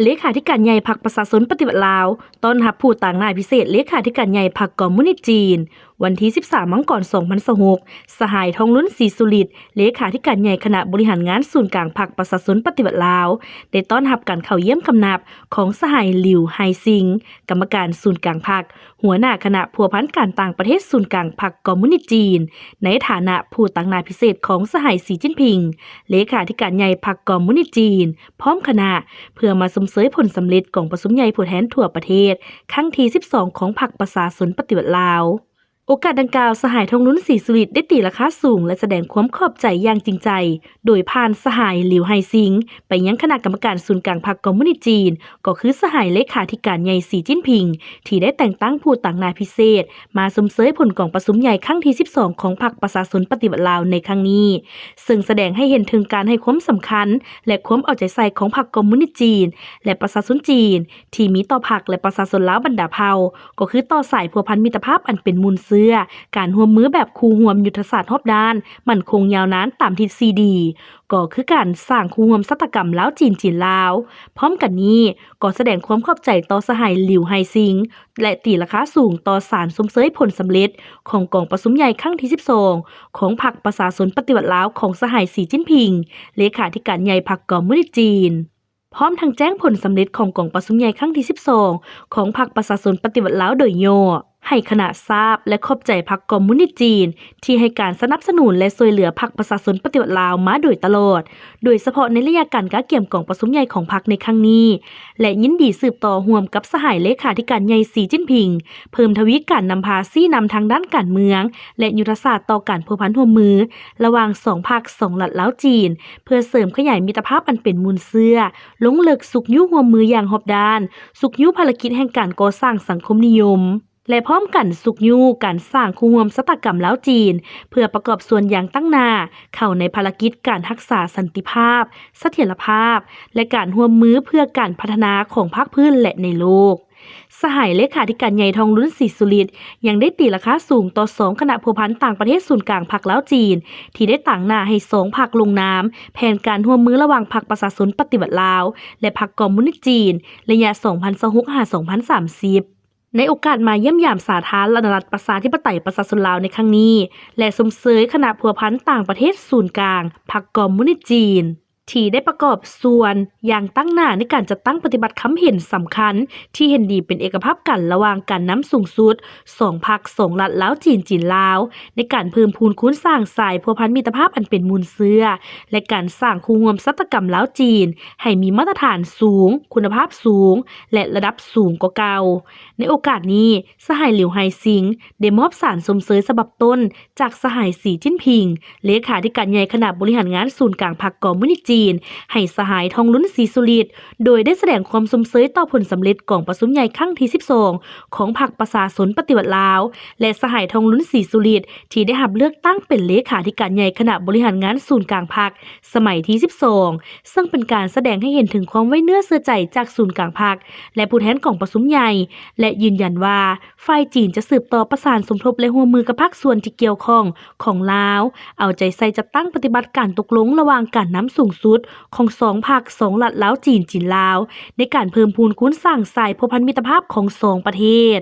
ເລຂາທິການໃຫຍ່ພັກປະຊາຊົນປະຕິວັດລາວ ຕ້ອນຮັບຜູ້ຕາງໜ້າພິເສດເລຂາທິການໃຫຍ່ພັກຄອມມູນິດຈີນ. ວັນທີສິບສາມ ມັງກອນ ສອງພັນຊາວຫົກ, ສະຫາຍ ທອງລຸນ ສີສຸລິດ ເລຂາທິການໃຫຍ່ຄະນະບໍລິຫານງານສູນກາງພັກປະຊາຊົນປະຕິວັດລາວ ໄດ້ຕ້ອນຮັບການເຂົ້າຢ້ຽມກຳນັບຂອງສະຫາຍ ຫຼິວ ໄຮຊິງ ກຳມະການສູນກາງພັກ, ຫົວໜ້າຄະນະພົວພັນການຕ່າງປະເທດສູນກາງພັກຄອມມູນິດຈີນ ໃນຖານະຜູ້ຕາງໜ້າພິເສດຂອງສະຫາຍ ສີຈິ້ນຜິງ ເລຂາທິການໃຫຍ່ພັກຄອມມູນິດຈີນ ພ້ອມຄະນະ ເພື່ອມາຊົມເຊີຍຜົນສຳເລັດກອງປະຊຸມໃຫຍ່ຜູ້ແທນທົ່ວປະເທດ ຄັ້ງທີສິບສອງ ຂອງພັກປະຊາຊົນປະຕິວັດລາວ. ໂອກາດດັ່ງກ່າວ, ສະຫາຍ ທອງລຸນ ສີສຸລິດ ໄດ້ຕີລາຄາສູງ ແລະ ສະແດງຄວາມຂອບໃຈຢ່າງຈິງໃຈ ໂດຍຜ່ານສະຫາຍ ຫຼິວ ໄຮຊິງ ໄປຍັງຄະນະກຳມະການສູນກາງພັກຄອມມູນິດຈີນ ກໍຄືສະຫາຍເລຂາທິການໃຫຍ່ ສີຈິ້ນຜິງ ທີ່ໄດ້ແຕ່ງຕັ້ງຜູ້ຕາງໜ້າພິເສດ ມາຊົມເຊີຍຜົນກອງປະຊຸມໃຫຍ່ຄັ້ງທີສິບສອງ ຂອງພັກປະຊາຊົນປະຕິວັດລາວໃນຄັ້ງນີ້, ເຊິ່ງສະແດງໃຫ້ເຫັນເຖິງການໃຫ້ຄວາມສຳຄັນ ແລະ ຄວາມເອົາໃຈໃສ່ຂອງພັກຄອມມູນິດຈີນ ແລະ ປະຊາຊົນຈີນ ທີ່ມີຕໍ່ພັກ ແລະ ປະຊາຊົນລາວບັນດາເຜົ່າ, ກໍຄືຕໍ່ສາຍພົວພັນມິດຕະພາບອັນເປັນມູນເຊື້ອ, ການຮ່ວມມືແບບຄູ່ຮ່ວມຍຸດທະສາດຮອບດ້ານ, ໝັ້ນຄົງຍາວນານຕາມທິດສີ່ດີ ກໍຄືການສ້າງຄູ່ຮ່ວມຊະຕາກຳລາວ-ຈີນ, ຈີນ-ລາວ. ພ້ອມກັນນີ້ ກໍສະແດງຄວາມຂອບໃຈຕໍ່ສະຫາຍ ຫຼິວ ໄຮຊິງ ແລະ ຕີລາຄາສູງຕໍ່ສານຊົມເຊີຍຜົນສຳເລັດຂອງກອງປະຊຸມໃຫຍ່ຄັ້ງທີສິບສອງ ຂອງພັກປະຊາຊົນປະຕິວັດລາວ ຂອງສະຫາຍ ສີຈິ້ນຜິງ ເລຂາທິການໃຫຍ່ພັກຄອມມູນິດຈີນ, ພ້ອມທັງແຈ້ງຜົນສຳເລັດຂອງກອງປະຊຸມໃຫຍ່ຄັ້ງທີສິບສອງ ຂອງພັກປະຊາຊົນປະຕິວັດລາວໂດຍຫຍໍ້ ໃຫ້ຄະນະຊາບ ແລະ ຂອບໃຈພັກຄອມມູນິດຈີນ ທີ່ໃຫ້ການສະໜັບສະໜູນ ແລະ ຊ່ວຍເຫຼືອພັກປະຊາຊົນປະຕິວັດລາວມາໂດຍຕະຫຼອດ, ໂດຍສະເພາະໃນໄລຍະການກະກຽມກອງປະຊຸມໃຫຍ່ຂອງພັກໃນຄັ້ງນີ້ ແລະ ຍິນດີສືບຕໍ່ຮ່ວມກັບສະຫາຍເລຂາທິການໃຫຍ່ ສີຈິ້ນຜິງ ເພີ່ມທະວີການນຳພາຊີ້ນຳທາງດ້ານການເມືອງ ແລະ ຍຸດທະສາດຕໍ່ການພົວພັນຮ່ວມມືລະຫວ່າງສອງພັກສອງລັດລາວ-ຈີນ ເພື່ອເສີມຂະຫຍາຍມິດຕະພາບອັນເປັນມູນເຊື້ອ, ລົງເລິກຊຸກຍູ້ຮ່ວມມືຢ່າງຮອບດ້ານ, ຊຸກຍູ້ພາລະກິດແຫ່ງການກໍ່ສ້າງສັງຄົມນິຍົມ ແລະ ພ້ອມກັນຊຸກຍູ້ການສ້າງຄູ່ຮ່ວມຊະຕາກຳລາວ-ຈີນ ເພື່ອປະກອບສ່ວນຢ່າງຕັ້ງໜ້າເຂົ້າໃນພາລະກິດການຮັກສາສັນຕິພາບ, ສະຖຽນລະພາບ ແລະ ການຮ່ວມມືເພື່ອການພັດທະນາຂອງພາກພື້ນ ແລະ ໃນໂລກ. ສະຫາຍເລຂາທິການໃຫຍ່ ທອງລຸນ ສີສຸລິດ ຍັງໄດ້ຕີລາຄາສູງຕໍ່ສອງຄະນະພົວພັນຕ່າງປະເທດສູນກາງພັກລາວ-ຈີນ ທີ່ໄດ້ຕາງໜ້າໃຫ້ສອງພັກລົງນາມແຜນການຮ່ວມມືລະຫວ່າງພັກປະຊາຊົນປະຕິວັດລາວ ແລະ ພັກຄອມມູນິດຈີນ ໄລຍະສອງພັນຊາວຫົກ ຫາ ສອງພັນສາມສິບ ໃນໂອກາດມາຢ້ຽມຢາມສາທາລະນະລັດປະຊາທິປະໄຕປະຊາຊົນລາວໃນຄັ້ງນີ້ ແລະ ຊົມເຊີຍຄະນະພົວພັນຕ່າງປະເທດສູນກາງພັກຄອມມູນິດຈີນ ທີ່ໄດ້ປະກອບສ່ວນຢ່າງຕັ້ງໜ້າໃນການຈັດຕັ້ງປະຕິບັດຄຳເຫັນສຳຄັນ ທີ່ເຫັນດີເປັນເອກະພາບກັນລະຫວ່າງການນຳສູງສຸດສອງພັກສອງລັດລາວ-ຈີນ, ຈີນ-ລາວ ໃນການເພີ່ມພູນຄູນສ້າງສາຍພົວພັນມິດຕະພາບອັນເປັນມູນເຊື້ອ ແລະ ການສ້າງຄູ່ຮ່ວມຊະຕາກຳລາວ-ຈີນ ໃຫ້ມີມາດຕະຖານສູງ, ຄຸນນະພາບສູງ ແລະ ລະດັບສູງກວ່າເກົ່າ. ໃນໂອກາດນີ້, ສະຫາຍ ຫຼິວ ໄຮຊິງ ໄດ້ມອບສານຊົມເຊີຍສະບັບຕົ້ນຈາກສະຫາຍ ສີຈິ້ນຜິງ ເລຂາທິການໃຫຍ່ຄະນະບໍລິຫານງານສູນກາງພັກຄອມມູນິດຈີນ ໃຫ້ສະຫາຍ ທອງລຸນ ສີສຸລິດ ໂດຍໄດ້ສະແດງຄວາມຊົມເຊີຍຕໍ່ຜົນສຳເລັດກອງປະຊຸມໃຫຍ່ຄັ້ງທີສິບສອງ ຂອງພັກປະຊາຊົນປະຕິວັດລາວ ແລະ ສະຫາຍ ທອງລຸນ ສີສຸລິດ ທີ່ໄດ້ຮັບເລືອກຕັ້ງເປັນເລຂາທິການໃຫຍ່ຄະນະບໍລິຫານງານສູນກາງພັກ ສະໄໝທີສິບສອງ ເຊິ່ງເປັນການສະແດງໃຫ້ເຫັນເຖິງຄວາມໄວ້ເນື້ອເຊື່ອໃຈຈາກສູນກາງພັກ ແລະ ຜູ້ແທນກອງປະຊຸມໃຫຍ່ ແລະ ຢືນຢັນວ່າ ຝ່າຍຈີນຈະສືບຕໍ່ປະສານສົມທົບ ແລະ ຮ່ວມມືກັບພາກສ່ວນທີ່ກ່ຽວຂ້ອງຂອງລາວ, ເອົາໃຈໃສ່ຈັດຕັ້ງປະຕິບັດການຕົກລົງລະຫວ່າງການນຳສູງສຸດຂອງສອງພັກສອງລັດລາວ-ຈີນ, ຈີນ-ລາວ ໃນການເພີ່ມພູນຄູນສ້າງສາຍພົວພັນມິດຕະພາບຂອງສອງປະເທດ.